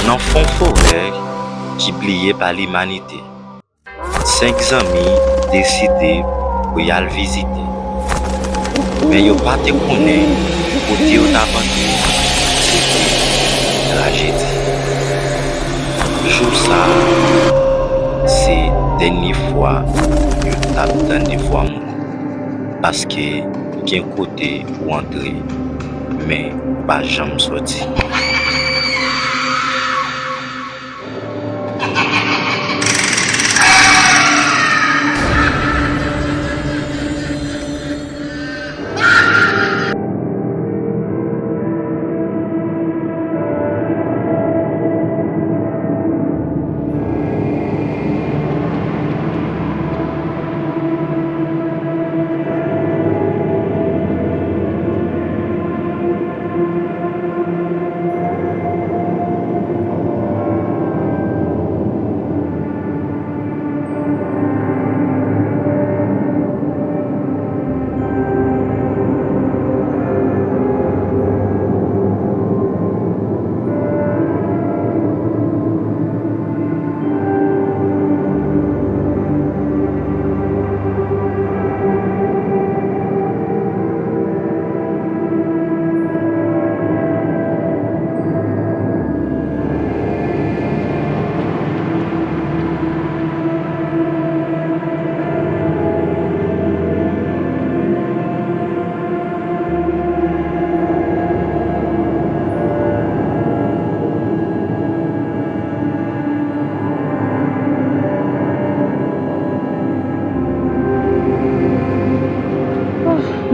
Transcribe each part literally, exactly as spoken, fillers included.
Nan fon forè ki bliye pa limanite, senk zanmi deside pou y al vizite. Men yo pa te konnen kote yo t ap antre se te trajedi. Jou sa a, se dènye fwa yo t ap tande vwa moun. Paske gen kote ou antre, men ou pa janm sòti.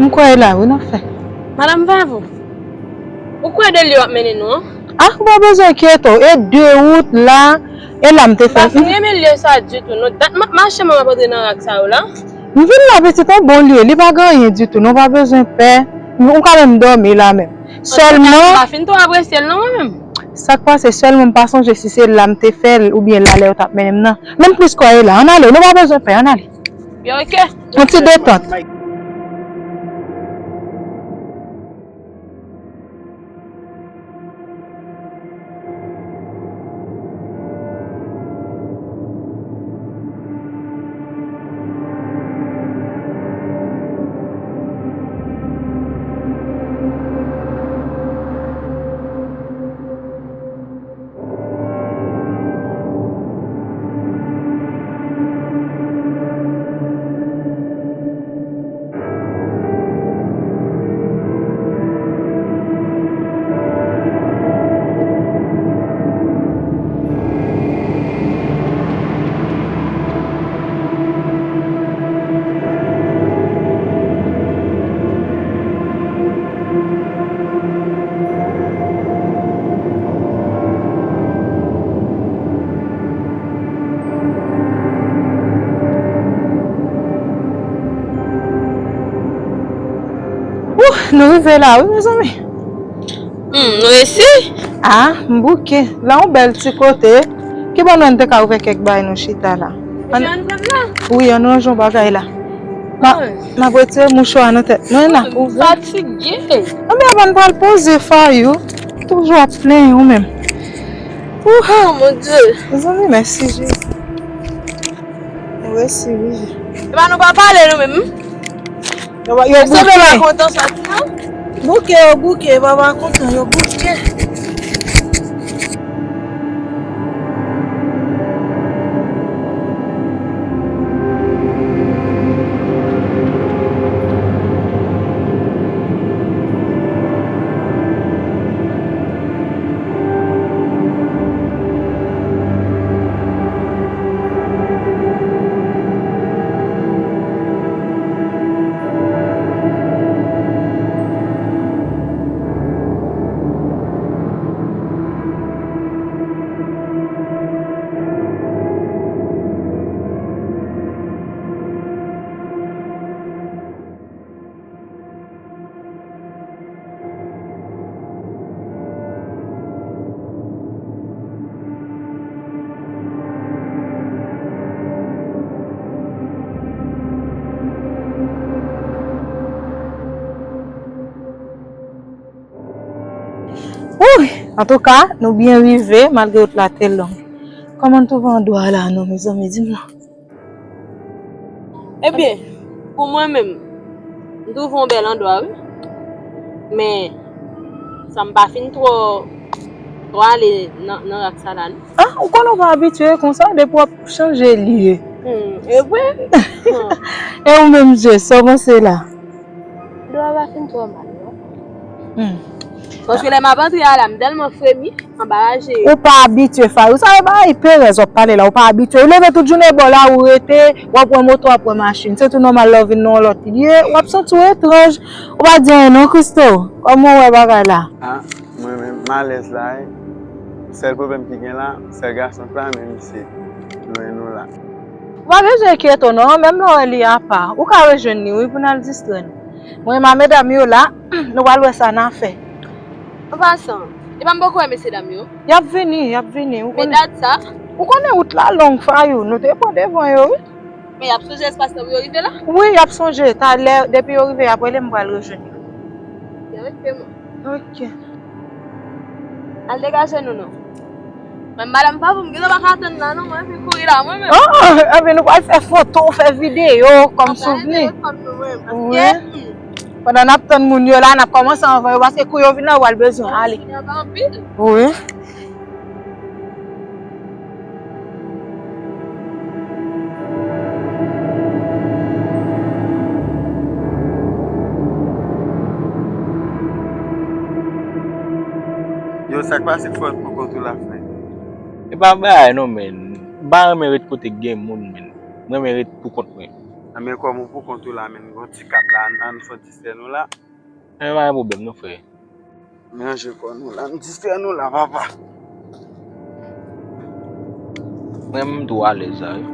M kwè e la wi n ap fè. Madanm Vavo, ou kwè de lye w ap mennen nou an? Ah, ou pa bezwen enkyete w, e de wout la, e la m te fè. M pa fin renmen lye sa ditou non. Dat m ap mache mwen m ap antre nan rak sa yo la. M vin la pitit, yon bon lye, li pa gen anyen ditou non, pa bezwen pè. Ou ka menm dòmi la menm. Sèlman. M pa fin twò apresye l non mwen menm. Sa k pase sèlman m pa sonje si se la m te fè l oubyen la lè yo t ap mennen m nan. Men m plis kwè e la. Ann ale, nou pa bezwen pè, ann ale. Byen, oke. Yon ti detant. Ouh, nou rive la wi mezanmi. Hmm, nou resi? Ah, m bouke. La yon bèl ti kote. Kibò nou te ka ouvè kèk bagay nou chita la? Wi, ann ranje yon bagay la. M ap retire mouchwa nan tèt mwen la pou ou. Fatige. Anben, ann pral poze Fayou. Toujou ap plenyen ou menm. Ouh, oh mon Dieu. Mezanmi, mèsi Jezi. Ou resi wi. Epa nou pa pale nou menm. Yo, yo bouke. Bouke, yo bouke, papa kontan, yo bouke. Wouy! Antouka, nou byen rive, malgre wout la te long. Kòman n twouve andwa a la non, mezanmi, di m non? Ebyen, pou mwen menm, m twouve yon bèl andwa, wi. Men, sa m pa fin twò, twò ale nan, nan rak sa la, non. Ah, ou konnen w pa abitye konsa, depi w ap chanje lye. Hmm, e vre? E ou menm, Jess, sa w panse la? Dlo a pa fin twò mal, non. Hmm. Paske lè m ap antre a la, m tèlman fremi, anba raje. Ou pa abitye, Faye. Ou sa e bagay perèz w ap pale la, ou pa abitye. Ou leve tout jounen bò la, ou rete, w ap wè moto, w ap wè machin. Se tou nòmal lè w vin nan yon lòt lye, w ap santi w etranj. Ou pa di anyen non, Christo. Kòman w wè bagay la? Ah, mwen menm, m alèz la, wi. Sèl pwoblèm ki gen la, sèl gason k la, men misye lwen nou la. Ou pa bezwen enkyete w non, menm lè w wè li apa, ou ka rejwenn li wi pou n al distrè n. Mwen menm a medam yo la, nou pral wè sa n a fè. An pasan, epa m poko wè mesye dam yo? Y ap vini, y ap vini, ou konnen. Men dat sa? Ou konnen wout la long, Fayou, nou te pran devan yo wi. Men y ap sonje espas la pou yo rive la? Wi, y ap sonje, talè, depi yo rive, y ap rele m, m pral rejwenn yo. Dirèkteman. Ok. Al degaje nou non. Men madanm pa pou m gentan pa ka tann la non, mwen vin kouri la mwen menm. Oh, ebyen nou pral fè foto, fè videyo kòm souvni. Wi. Pandan n ap tann moun yo la, n ap kòmanse anvan yo, paske kou yo vin la, yo pral bezwen ale. Wi. Yo, sa k pase frè, poko tou la frè? E pa bagay non, men. M pa renmen ret kote k gen moun, men. M renmen ret pou kont mwen. Anben, kòm ou pou kont ou la, men, gon ti kat la, ann, ann fè distrè nou la. Anben, pa gen pwoblèm non, frè. Ranje kò nou la, n distrè nou la, papa. Mwen menm tou alèz la, wi.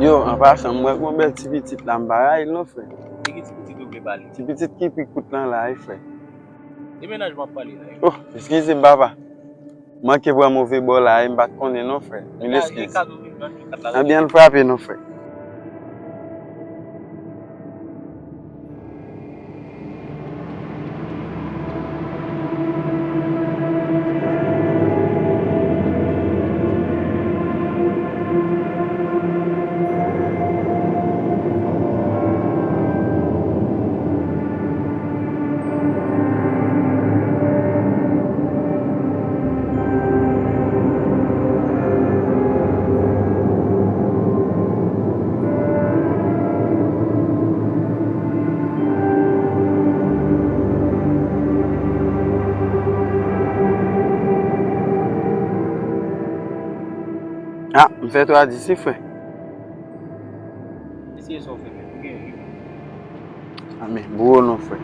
Yo, an pasan, m wè gon bèl ti pitit la, m pa rayi l non, frè. Ti ki ti pitit ou vle pale? Ti pitit ki pi kout lan la, wi, frè. De mennaj m ap pale la, wi. Oh, eskize m, papa. Manke pran move bò la, e m pa t konnen non, frè. Mil eskiz. Ebyen, ann frape non, frè. Ah, m fè twa dis wi, frè. Eseye sa w fè, men. Ou gen ri. Anben, bouro non, frè.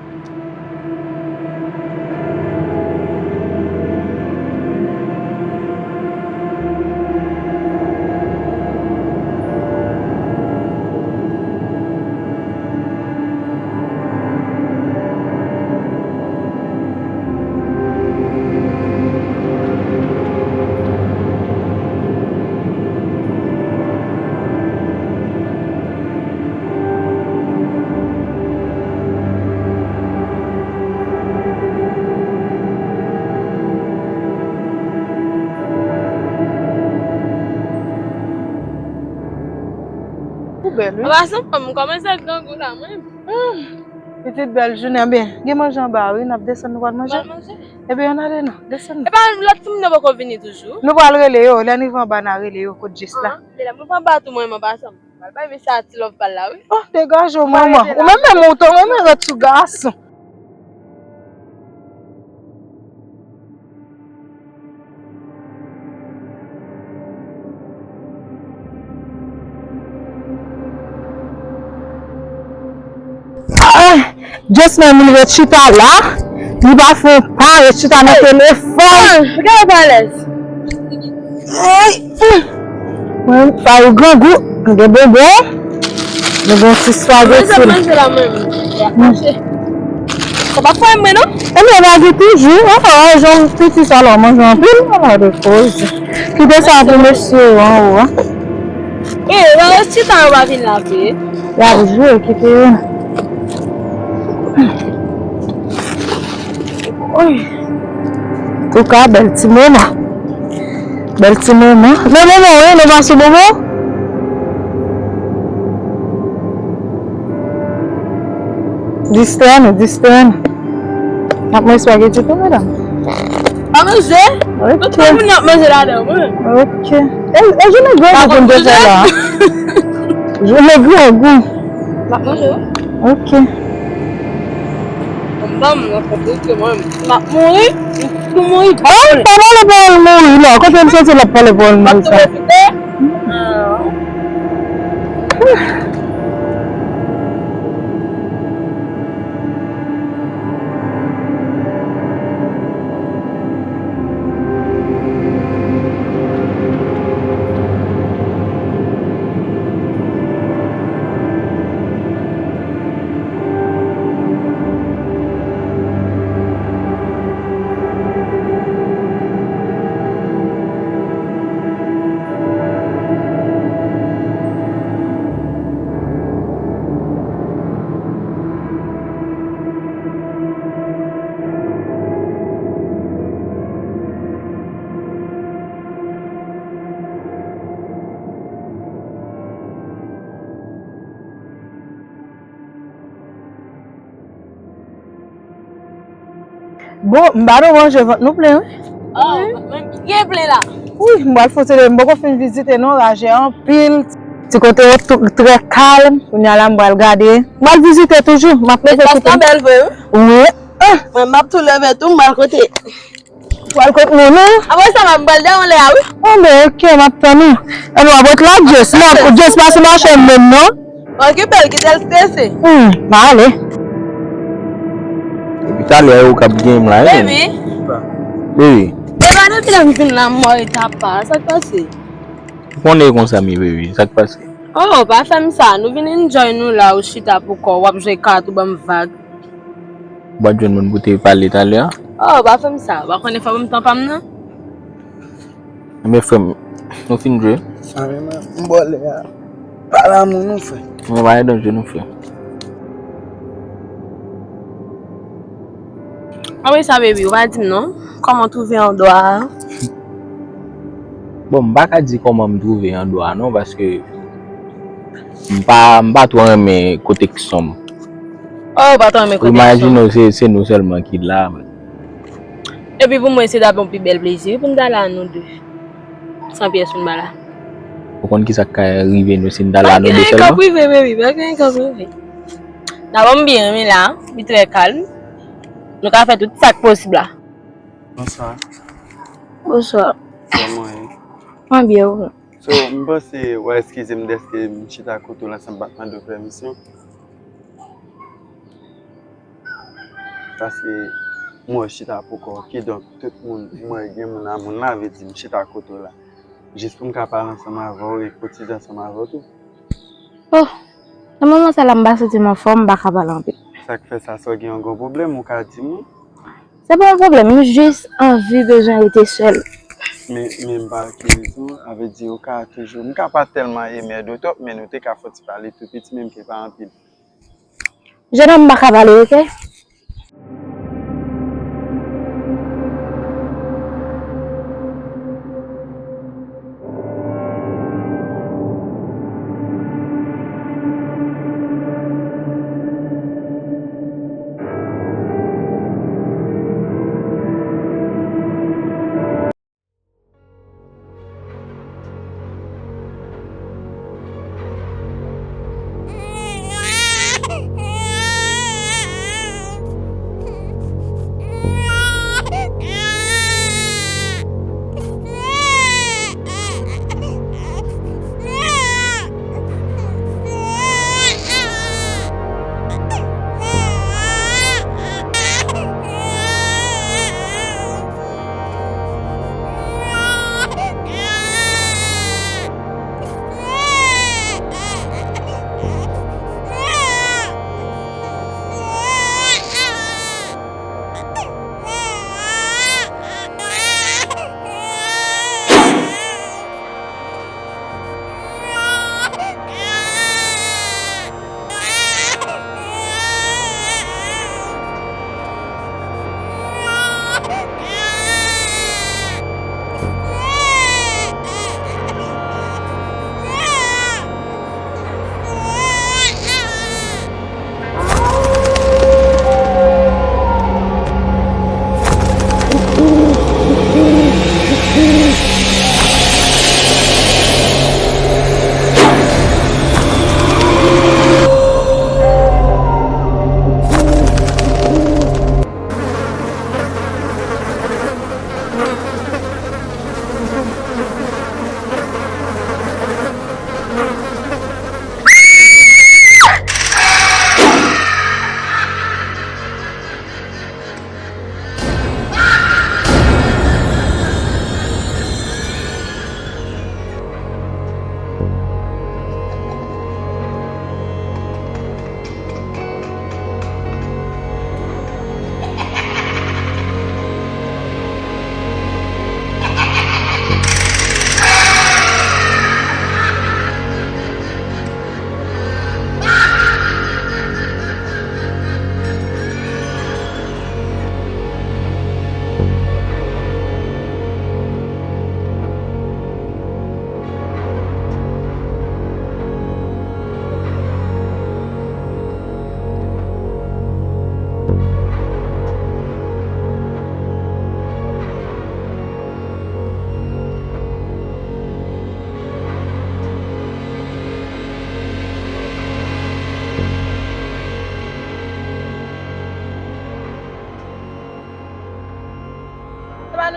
Ou bèl, wi. An pasan, m kòmanse grangou la, mwen. Hmm. Pitit bèl jounen, byen. Gen manje anba, wi. N ap desann, nou pral manje. Pral manje? Ebyen, ann ale non. Desann. Epa, lòt timoun yo poko vini toujou? Nou pral rele yo. Lè n rive anba, n a rele yo. Kot Jess la? Ah, men lè m rive anba tou, mwen, m anba ansanm. Pral bay mesye a ti love pa l la, wi. Oh, degaje w, manman. Ou menm, menm ou tou, ou menm ret sou gason. Ah, Jess menm li ret chita la, li pa fè yon pa, ret chita nan telefòn. Ah, gade w pa alèz. Ay, hmm. Mwen, Fayou grangou, m gen bonbon, m gen ti spageti. Manje, manje la, mwen. Sa pa fè mwen, non? Ebyen, lage toujou, oh, oh, jan piti sa la, manje anpil, ala de koze. Kite sa pou mesye yo anwo, a. E, yo chita, yo pa vin la vre. Y ap jwe, kite yo. Oy. Antouka, bèl ti moman. Bèl ti moman. Men moman, wi, nou pa sou moman. Distrè nou, distrè nou. N ap manje espageti tou, medam. Pa manje? Ok. Tout moun ap manje ladan, wi. Ok. E, e jounen gwo gou pou n te fè la. Jounen gwo gou. M ap manje, wi. Ok. Anba m nan konplike mwen. M ap mouri. M tou mouri. Ah, pa pale pou l mouri la. Kote m soti l ap pale pou l mouri sa. M ap tou pwofite. Ah. Bon, m pa nou manje, vant nou plen, wi. Oh, vant mwen byen plen la. Wi, m pral fon sere, m poko fin vizite non, raje anpil. Ti kote yo tou trè kalm, kounye a la m pral gade. M pral vizite toujou, m ap leve kote. Espas lan bèl vre, wi. Wi. Ah. Mwen, m ap tou leve tou, m pral kote. Pral kot moun ou? Apre sa, m ap pral dèyè yon lè a, wi. Bon, ben, ok, m ap tann ou. Ann, w ap ret la, Jess. Non, Jess pa sou machann menm, non. Ok, bèl, kite l strese. Hmm, m ale. Depi talè ou k ap gen m la, wi. Baby. Baby. E pa depi lè m vin la, m wè w e tapa. Sa k pase? Ou konnen konsa m ye, baby. Sa k pase? Oh, pa fè m sa. Nou vin enjoy nou la, ou chita pou kò w, w ap jwe kat, ou ban m vag. Ou pa t jwenn moun pou te pale talè a? Oh, pa fè m sa. Ou pa konnen fò ban m tan pa m nan? Enben, frè m, nou fin jwe? Sa menm, m bò lè a. Pa lanmou nou fè. Mwen pa edan jwe nou fè. Anpil sa, baby, ou pa di m non. Kòman w twouve andwa a? Bon, m pa ka di kòman m twouve andwa a non, paske m pa, m pa twò renmen kote k sonm. Oh, ou pa twò renmen kote k sonm. Imajine w, se, se nou sèlman ki la. Epi pou mwen, se t ap yon pi bèl plezi, wi, pou n ta la nou de. San pyès moun pa la. Ou konn ki sa k ka rive nou si n ta la nou de sèlman? Pa gen anyen k ap rive, baby, pa gen anyen k ap rive. Dabò, m byen, men la, li trè kalm. Nou ka fè tout sa k posib la. Bonswa. Bonswa. Kòman w ye? Mwen byen, wi. So, m panse w a eskize m dèske m chita kote w la san m pa t mande w pèmisyon. Paske m wè w chita pou kò w, kidonk tout moun, m wè gen moun a moun la, vle di m chita kote w la. Jis pou m ka pale ansanm avè w e kotize ansanm avè w tou. Oh, nan moman sa la m pa santi m anfòm, m pa ka pale anpil. Sa k fè sa, sa w gen yon gwo pwoblèm, ou ka di m wi. Se pa yon pwoblèm, m jis anvi bezwen rete sèl. Men, men m pa ki rezon, sa vle di ou ka toujou, m ka pa tèlman emède w twòp, men nou te ka fè yon ti pale tou piti, menm ke pa anpil. Jennonm, m pa ka pale, oke?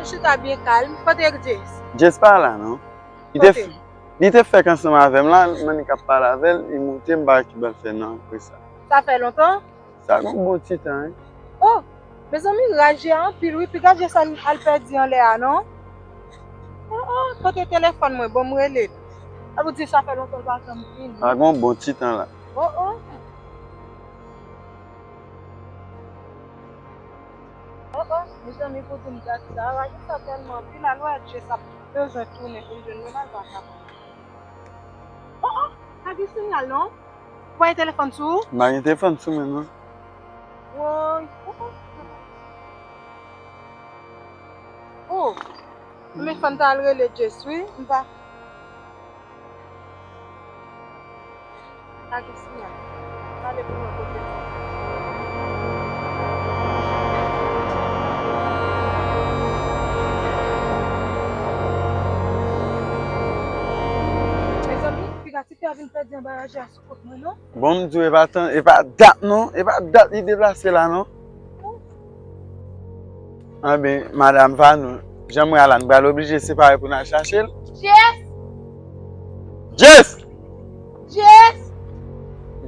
Chita byen kalm. Kote Jess? Jess pa la non. Li te Kote? F- li te fèk ansanm avè m la, m annik ap pale avè l, li moute, m pa wè ki bal fè nan apre sa. Sa fè lontan? Sa gon bon ti tan wi. Oh, mezanmi, raj a anpil wi, piga Jess al, al pèdi anlè a non. Oh, oh, kote telefòn mwen? Bon, m rele l. Sa vle di sa fè lontan l pa janm vini. Sa gon bon ti tan la. Oh, oh. Oh, oh, mezanmi, pou di m gad sa, raj sa tèlman anpil, al wè Jess ap bezwen tounen pou l jwenn mwen, mal pa kapab. Oh, oh, pa gen sinyal non. Ou pa gen telefòn sou ou? M pa gen telefòn sou mwen non. Woy. Oh, oh. Oh. Men fò n ta al rele Jess wi. M pa. Pa gen sinyal. Gade pou mwen kote l. Mezanmi, piga ti fè a vin pèdi anba raj a sou kont mwen non. Bon, m di w, e pa tan, e pa dat non, e pa dat li deplase la non. Anben, madanm Vanou, jan m wè a la, n pral oblije separe pou n al chache l. Jess! Jess! Jess!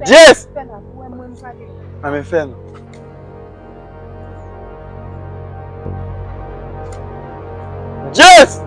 Jess! Fè la pou wè mwen m pale. Anben, fè non. Jess!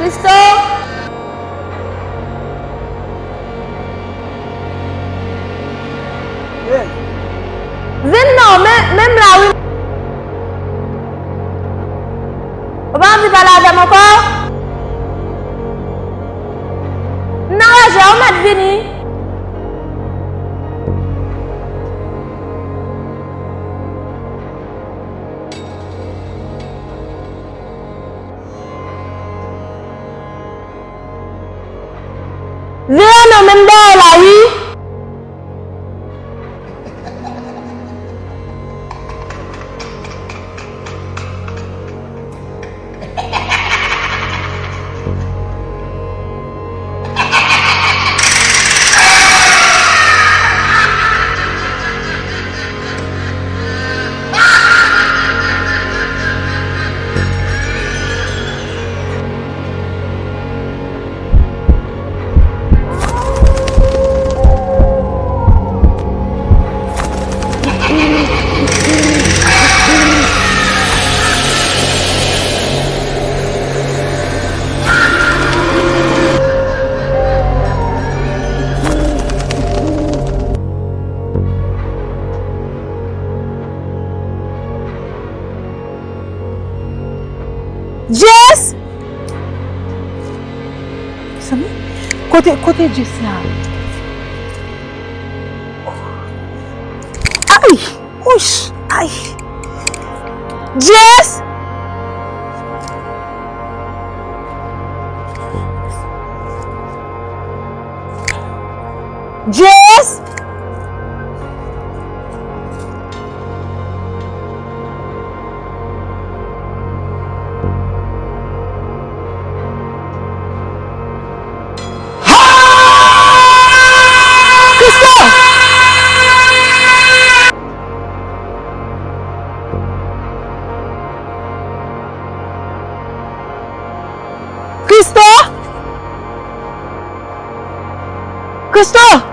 Christo! Vin non, men, men m la wi. Ou pa anvi pale avè m ankò? M nan ranje a, ou mèt vini. Vire non, men m dèyè w la wi. Jess! Mezanmi, kote, kote Jess la? Ay! Wouch! Ay! Jess! Jess! Christo! Christo! Christo!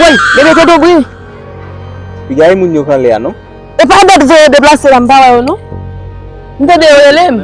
Woy, bebe, tete w bri. Piga e moun yo k anlè a, non? E pa dòt voye deplase la, m pa wè yo, non. M tande yo rele m.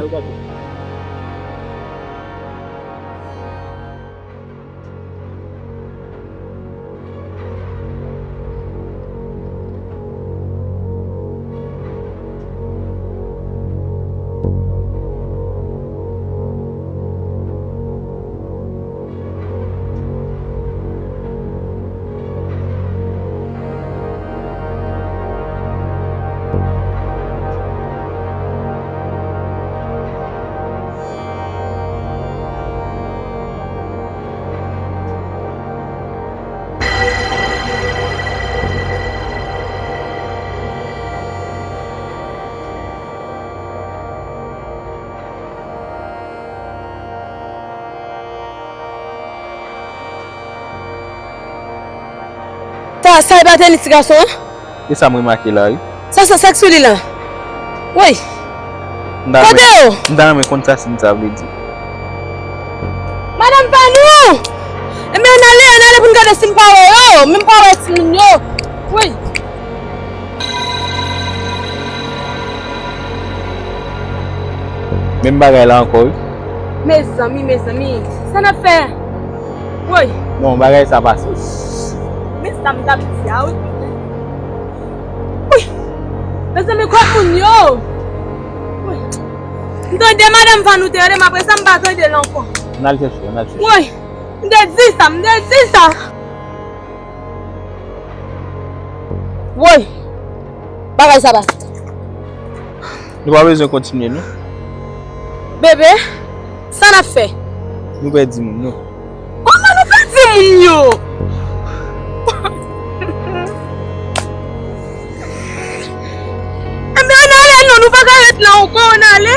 Sa, sa e pa tenis ti gason an? E sa m remake la, wi. Sa, sa, sa k sou li la? Woy! M ta Kote renmen, yo? M ta renmen konn sa siy sa vle di. Madanm Vanou! Ebyen, ann ale, ann ale pou n gade si m pa wè yo. Men m pa wè timoun yo. Woy! Menm bagay la ankò, wi. Mezanmi, mezanmi. Sa n ap fè? Woy! Non, bagay sa pase. Men sa m t ap di a, wi. Woy! Mezanmi, kot moun yo? Woy! M tande madanm Vanou te rele m, apre sa m pa tande l ankò. Ann al chèche, ann al chèche. Woy! M te di sa, m te di sa. Woy! Bagay sa pase. Nou pa bezwen kontinye, non. Bebe, sa n ap fè? Nou pèdi moun, non. Kòman nou pèdi moun yo? Ebyen, ann ale, non, nou pa ka ret la ankò, ann ale.